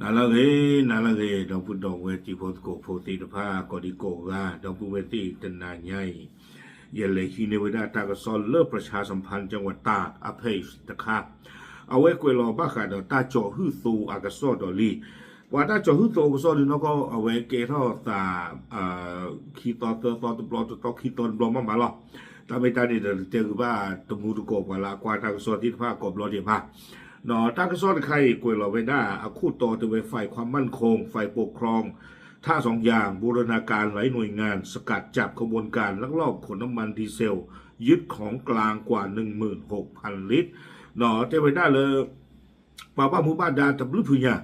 နၤလၢအဂ့ၤ, နၤလၢအဂ့ၤ, ဒီပုၢ်ဒီဝဲၢ်တံၤဖိသကိးဖိသ့ၣ်တဖၣ် ကိးဒံကိးဂၤ, ဒီပုၢ်ဝဲၢ်သ့ၣ်တနၤညါအံၤ, ယလဲၤဟံးန့ၢ်ဝဲဒၣ်တၢ်ကစီၣ်လၢ ประชาสัมพันธ์ จังหวัดตาก အ page တခါ, အဝဲကွဲးလီၤဘၣ်ဃးဒီးတၢ်ကၠီၤဟုၣ်သိအကစီၣ်ဒီးလံ. ပှၤတၢ်ကၠီၤဟုၣ်သိအကစီၣ်ဒုးနီၢ်ကီၢ် အဝဲကဲထီၣ်သး ခံသီသၢသီတဘျီ တသီခံသီတဘျီမးမးလီၤ. တၢ်မ့ၢ်တၢ်န့ၣ်ဒီး တဲဂုာ်ဘၣ်တမူတကိးပှၤလၢအကွၢ်တၢ်ကစီၣ်သ့ၣ်တဖၣ်ကိးဘျီဒံးဘၣ်. တၢ်ကစီၣ်တခါအံၤကွဲးလီၤဝဲဒၣ် အခိၣ်တီတဲဝဲ ฝ่ายความมั่นคง ฝ่ายปกครอง ท่าสองยาง บูรณาการหลายหน่วยงาน สกัดจับขบวนการลักลอบขนน้ำมันดีเซล ยึดของกลางกว่า หนึ่งหมื่นหกพันลิตร တဲဝဲဒၣ်လၢ ပှၤဘၣ်မူဘၣ်ဒါတဘျုးဖုညါ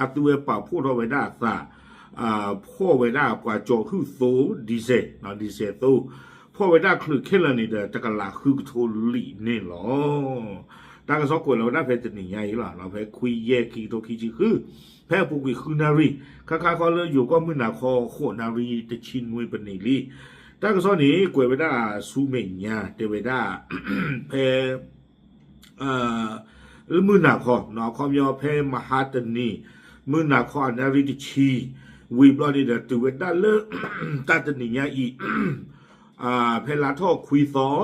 အသုဝဲပာ်ဖှိၣ်ထီၣ်ဝဲဒၣ်အသး ဖီၣ်ဝဲဒၣ်ပှၤကၠီၤဟုၣ်သိ ဒံၣ်စဲး, ဒံၣ်စဲးသိ, ဖီၣ်ဝဲဒၣ်ချုးခဲလၢာ်န့ၣ်ဒီး တကလးဃုကထိလံာ်န့ၣ်လီၤ. တၢ်ကစီၣ်ကွဲးလီၤဝဲဒၣ်ဖဲတနံၤညါအံၤလီၤ. ဖဲခွံယဲၢ်ခံကထိခံဆံဃု, ဖဲအပူၤကွံာ်ဃုနၣ်ရံၣ်, ခါခါခီလၢယိၤကီၢ်မုၢ်နၤခီ ဃိးနၣ်ရံၣ်တဆံနွံပနံးလံ. တၢ်ကစီၣ်န့ၣ် ကွဲးဝဲဒၣ်ဆူမဲာ်ညါ တဲဝဲဒၣ် ဖဲ လၢမုၢ်နၤခီ, အခီပညီဖဲမဟါတနံၤ, မုၢ်နၤခီအနၣ်ရံၣ်တဆံ, ဝံၤဘျီန့ၣ်ဒီး တုၤဝဲဒၣ်လၢ တၢ်တနံၤညါအံၤ ဖဲလါထီၣ်ခွံသီ,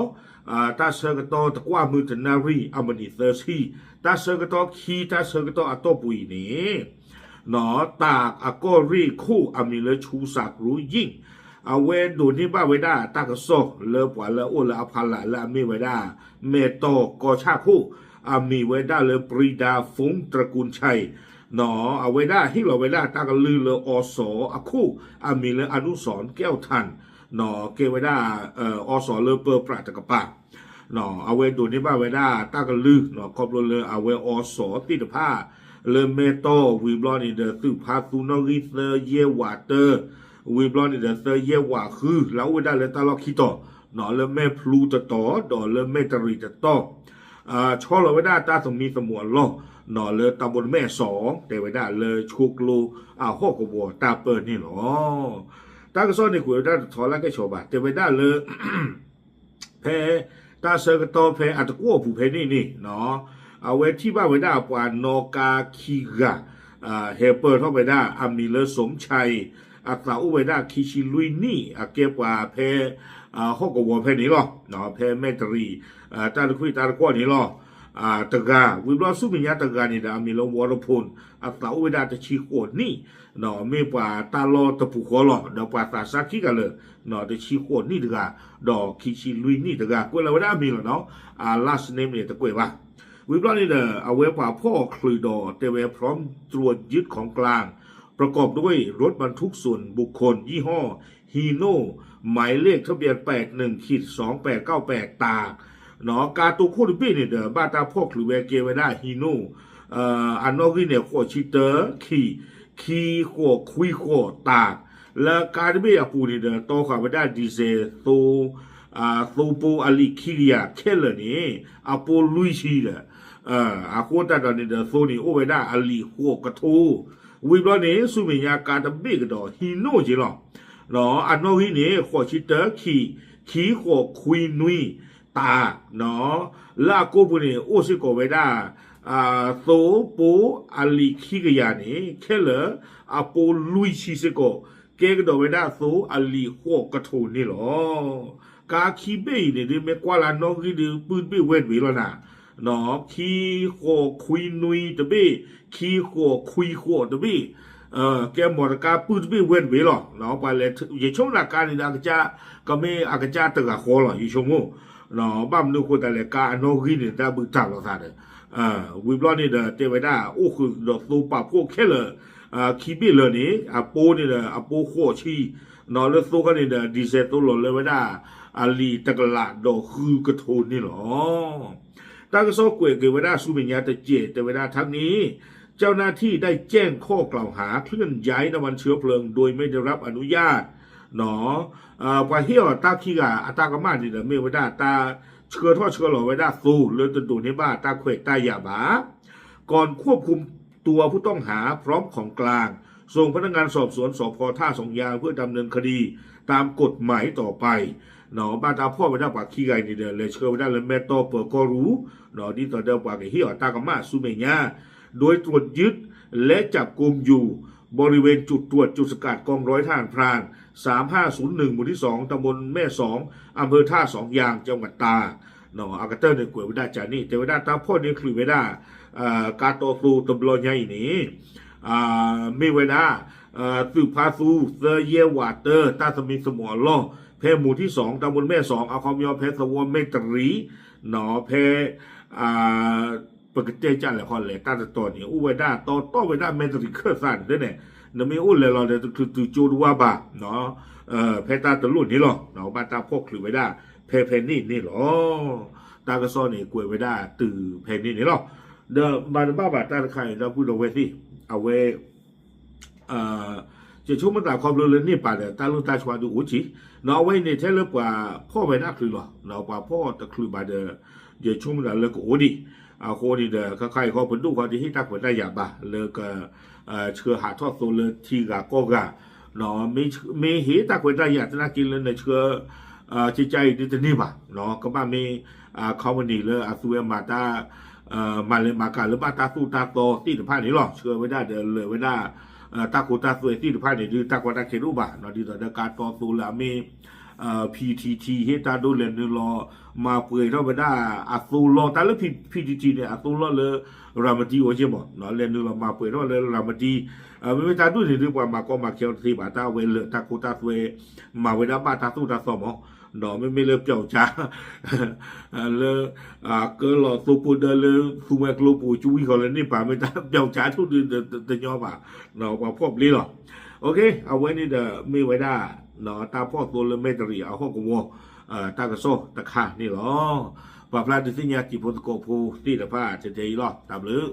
တၢ်ဆၢကတီၢ်တကွၢ်မုၢ်တနၣ်ရံၣ် အမံးနံးသၢဆံ, တၢ်ဆၢကတီၢ်ခံ တၢ်ဆၢကတီၢ်အတီၢ်ပူၤအံၤန့ၣ် တၢ်အကီၢ်ရ့ၣ်ခိၣ်အမံၤလၢ ခူစးကရူယံၣ်, အဝဲဒိးန့ၢ်ဘၣ်ဝဲဒၣ်တၢ်ကစီၣ်လၢပှၤလၢအအိၣ်လၢအဖီလာ်လၢအမ့ၢ်ဝဲဒၣ် မဲၢ်တီၢ်ကီၢ်ဆၣ်ခိၣ်, အမံၤဝဲဒၣ်လၢ ပရံဒၤ ဖူတြကူၣ်ဆဲး, အဝဲဒၣ်ဟ့ၣ်လီၤဝဲဒၣ်တၢ်ကလုၢ်လၢအီစီအခိၣ်, အမံၤလၢ အနုစီၣ် ကဲၣ်ထၣ်, ကဲဝဲဒၣ် အီစီလၢပၢပြးတကပၤ အဝဲဒိးန့ၢ်ဘၣ်ဝဲဒၣ်တၢ်ကလုၢ် ခီဖျိလၢအဝဲအီစီသ့ၣ်တဖၣ် လၢမဲၢ်တီၢ်ဝံၤဘျီန့ၣ်ဒီး သုးဖါသူနီၣ်ဂံၢ်သၢယဲၢ်ဝးတၢ, ဝံၤဘျီန့ၣ်ဒီးသၢယဲၢ်ဝးဃု လၢအအိၣ်ဝဲဒၣ်လၢတၢ်လီၢ်ခံတီၤ လၢမဲၢ်ဖလူတတီၤ ဒီးလၢမဲၢ်တရံးတတီၤ ဆီလီၤဝဲဒၣ်တၢ်သမံသမိးအလီၢ် လၢတၢ်ဘိတမဲာ်အစီၣ် တဲဝဲဒၣ်လၢဆိကျိအဟီၣ်ကဝီၤတၢ်ပၢန့ၣ်လီၤ. တၢ်ကစီၣ်န့ၣ်ကွဲးဝဲဒၣ်တထီလၢကဲဆီဘၣ် တဲဝဲဒၣ်လၢ ဖဲတၢ်ဆၢကတီၢ်ဖဲအတကွီၣ်အပူၤဖဲန့ၣ်န့ၣ် အဝဲထံၣ်ဘၣ်ဝဲဒၣ်ပှၤနီၣ်ကါခံဂၤ ဟဲပၢၢ်ထီၣ်ဝဲဒၣ် အမံၤလၢ စိမ်ၡဲး, အသးအိၣ်ဝဲဒၣ်ခံဆံလွံၢ်နံၣ် အကဲပှၤဖဲ ဟီၣ်ကဝီၤဖဲန့ၣ်လီၤ. ဖဲမဲၢ်တရံး တၢ်တခွံၣ်တၢ်တကွီၣ်န့ၣ်လီၤ. တဂၤ ဝံၤဘျီဆူမဲာ်ညါတဂၤန့ၣ်ဒီး အမံၤလၢ ဝီတဖူၣ် အသးအိၣ်ဝဲဒၣ်တဆံဃိးနံၣ် မ့ၢ်ပှၤတၢ်လီၢ်တပူၤဃီလီၤ. ဒီးပှၤသးစၢ်ခံဂၤလၢာ် တဆံဃိးနံၣ်တဂၤ ဒီးခံဆံလွံၢ်နံၣ်တဂၤ ကွဲးလီၤဝဲဒၣ်အမံၤလီၤနီၤ. အ last name န့ၣ် တကွဲးဘၣ်. ဝံၤဘျီန့ၣ်ဒီး အဝဲပှၤဖီၣ်ချုးဒီးတဲဝဲ พร้อมตรวจยึดของกลาง ประกอบด้วยรถบรรทุกส่วนบุคคลยี่ห้อ ฮีโน่ หมายเลขทะเบียน แปดหนึ่งขีดสองแปดเก้าแปด ตาก ကါတိခိၣ်တဘ့ၣ်န့ၣ်ဒီး ဘၣ်တၢ်ဖီၣ်ချုးဝဲကဲဝဲဒၣ် ဟံနိၣ် အနီၣ်ဂံၢ်န့ၣ် ဃိးဆံတၢ ခံ ခံဃိးခွံဃိး တၢ် လၢကါတဘ့ၣ်အပူၤန့ၣ်ဒီး တီဃာ်ဝဲဒၣ် ဒံၣ်စဲး သိ သိပိအလံာ်ခံကယၤခဲလၢာ်န့ၣ် အပိလွံၢ်ဆံဒီး အဃိသတးဒီးန့ၣ်ဒီး သိန့ၣ်အိၣ်ဝဲဒၣ်အလံာ်ဃိးကထိ ဝံၤဘျီန့ၣ် ဆူမဲာ်ညါကါတဘ့ၣ်ကဒီး ဟံနိၣ်က့လီၤ. အနီၣ်ဂံၢ်န့ၣ် ဃိးဆံတၢ ခံ ခံဃိးခွံနွံ တၢ် လၢအကိပူၤန့ၣ် အိၣ်စ့ၢ်ကီးဝဲဒၣ် သိပိအလံာ်ခံကယၤန့ၣ် ခဲလၢာ်အပိလွံၢ်ဆံစ့ၢ်ကီး ကဲကဒီးဝဲဒၣ်သိအလံာ်ဃိးကထိန့ၣ်လီၤ. ကါခံဘ့ၣ်အံၤန့ၣ်ဒုး မ့ၢ်ကွၢ်လၢနီၣ်ဂံၢ်ဒုး ပုၢ်တဘ့ၣ်ဝဲၢ်တဘ့ၣ်လီၤနၤ ခံဃိးခွံနွံတဘ့ၣ် ခံဃိးခွံဃိးတဘ့ၣ် ကဲမီၢ်တကါပုၢ်တဘ့ၣ်ဝဲၢ်တဘ့ၣ်လီၤ. ပှၤလဲၤ ယဆိကမိၣ်ကါန့ၣ်ဒီး အကစၢ် ကမ့ၢ်အကစၢ်တဂၤဃီလီၤ ယဆိကမိၣ်. ဘၣ်မနုၤအဃိသတးလဲၣ် ကါအနီၣ်ဂံၢ်န့ၣ် တၢ်ဘုးတၢ်လီၤသးဒီး ဝံၤဘျီန့ၣ်ဒီး တဲဝဲဒၣ် အိၣ်ဃုာ်ဒီးသိပာ်ဖှိၣ်ခဲလၢာ် ခံဘ့ၣ်လၢာ်န့ၣ် အပိန့ၣ်ဒီး အပိဃိးဆံ လၢသိခီန့ၣ်ဒီး ဒံၣ်စဲးသိလီၤလၢဝဲဒၣ် အလံာ်တကလးဒီးဃုကထိန့ၣ်လီၤ. တၢ်ကစီၣ်ကွဲးက့ၤဝဲဒၣ်ဆူမဲာ်ညါတစဲး တဲဝဲဒၣ် ทั้งนี้เจ้าหน้าที่ได้แจ้งข้อกล่าวหาเคลื่อนย้ายน้ำมันเชื้อเพลิงโดยไม่ได้รับอนุญาต ပှၤဟ့ၣ်အီၤတၢ်ခံဂၤအတၢ်ကမၣ်န့ၣ်ဒီး မ့ၢ်ဝဲဒၣ်တၢ်ဆှၢထီၣ်ဆှၢလီၤဝဲဒၣ်သိလၢတဒိးန့ၢ်ဘၣ်တၢ်ခွဲးတၢ်ယာ်ဘၣ် ก่อนควบคุมตัวผู้ต้องหาพร้อมของกลาง ส่งพนักงานสอบสวน สภ ท่าสองยาง เพื่อดำเนินคดีตามกฎหมายต่อไป ဘၣ်တၢ်ဖီၣ်ဝဲဒၣ်ပှၤခံဂၤအံၤန့ၣ်ဒီး လဲၤဆှၢဝဲဒၣ်လၢမဲၢ်တီၢ်ပၢၤကီၢ်ရူၢ် ဒ်သိးဒီးပှၤကဟ့ၣ်အီၤတၢ်ကမၣ်ဆူမဲာ်ညါ โดยตรวจยึด และจับกุมอยู่บริเวณจุดตรวจจุดสกัดกองร้อยทหารพราน สามห้าศูนย์หนึ่ง หมู่ที่สอง ตำบลแม่สอง อำเภอท่าสองยาง จังหวัดตาก အကတၢၢ်န့ၣ်ကွဲးဝဲဒၣ်ကန့ၣ် တဲဝဲဒၣ်တၢ်ဖီၣ်န့ၢ်ချုးဝဲဒၣ် ကါတီသိတဘျီညါအံၤန့ၣ် မ့ၢ်ဝဲဒၣ် သုးဖါသူ သၢယဲၢ်ဝးတၢ တၢ်သမံသမိးအလီၢ် ဖဲမူၤထံၣ်စီၣ် တၢ်မူၤမဲၢ်စီၣ် အခီပညီဖဲသဝီမဲၢ်တရံး ဖဲ ပကတဲကၢ်လဲၣ်ခီလဲၣ် တၢ်တတီၤန့ၣ် အိၣ်ဝဲဒၣ်တီတီဝဲဒၣ်မဲၢ်တရံးခၢၣ်သးန့ၣ်န့ၣ် နမ့ၢ်အိၣ်လဲၤလီၤဒီးတချုးတုၤကၠိတဝါဘၣ် ဖဲတၢ်တလိၣ်န့ၣ်လီၤ ဘၣ်တၢ်ဖီၣ်ချုးဝဲဒၣ် ဖဲဖဲန့ၣ်န့ၣ်လီၤ တၢ်ကစီၣ်န့ၣ်ကွဲးဝဲဒၣ်တုၤဖဲန့ၣ်န့ၣ်လီၤ ဒီးမၤတဘၣ်ဘၣ်တၢ်တခါအံၤ ဒီပုၢ်ဒီဝဲၢ်သ့ၣ် အဝဲ ယဆိကမိၣ်သးခီဖျိလၢန့ၢ်ပာ်ဒီးတၢ်လိၣ်တၢ်ဆှါဒုအိၣ်က့ၤ ဒီးအဝဲအံၤန့ၣ်ထဲလၢပှၤဖီၣ်ဝဲဒၣ်ချုးလီၤ ပှၤဖီၣ်တချုးဘၣ်ဒီး ယဆိကမိၣ်သးလၢကအိၣ်ဒံး အဃိန့ၣ်ဒီး ခါခါအံၤဃီပဒိၣ်ဃီတဟ့ၣ်တၢ်ခွဲးတၢ်ယာ်ဘၣ် လၢက ဆှၢဟးထီၣ်သိလၢထံဂၤကီၢ်ဂၤ မ့ၢ်ဟ့ၣ်တၢ်ခွဲးတၢ်ယာ်သနာ်က့လၢနဆှၢ ကကါအံၤဒုတန့ၢ်ဘၣ် ကဘၣ်မ့ၢ် company လၢအသူဝဲမၤတၢ် မၤလဲၤမၤကၤလၢဘၣ်တၢ်သိၣ်တၢ်သီသ့ၣ်တဖၣ်န့ၣ်လီၤ ဆှၢဝဲဒၣ်ဒီးလၢာ်ဝဲဒၣ် တၢ်ခိတၢ်သွဲသ့ၣ်တဖၣ်န့ၣ်ဒု တၢ်ကီတၢ်ခဲတအိၣ်ဘၣ် ဒ်သိးဒီးကါတီသိလၢအမ့ၢ် P T T ဟ့ၣ်တၢ်ဒိလဲၤနုာ်လီၤ မၤပှဲၤထီၣ်ဝဲဒၣ်အသိလီၢ် တၢ်လၢ P T T န့ၣ် အသိလီၢ်လၢ ရၤမတံအိၣ်က့မး လဲၤနုာ်လီၤမၤပှဲၤထီၣ်လၢရၤမတံ မ့မ့ၢ်တၢ်ဒိၣ်န့ၣ်ဒု ပှၤမၤကီမၤခဲအီၤတသ့ဘၣ် တၢ်ဝဲလၢာ်တၢ်ခိတၢ်သွဲ မၤဝဲဒၣ်ဘၣ်တၢ်သိၣ်တၢ်သီမး ဒီးမ့မ့ၢ်လၢပျောက်ကြား လၢ ကၢလီၤသိဖိဒၢလၢသူဝဲကျိပူၤ ကဝံၣ်ဃီလၢန့ၣ်ပာ်မ့ၢ်တၢ်ပျောက်ကြားထူၣ်ဒုတညီဘၣ် ပှၤဖီၣ်ဘျ့လီၤ အဝဲန့ၣ်ဒီးမ့ၢ်ဝဲဒၣ် တၢ်ဖီၣ်သိလၢမဲၢ်တရံးအဟီၣ်ကဝီၤ တၢ်ကစီၣ်တခါန့ၣ်လီၤ ပာ်ဖျါဒုးသ့ၣ်ညါတံၤဖိသကိးဖိသ့ၣ်တဖၣ်ထဲထဲအံၤလီၤ တၢ်ဘျုး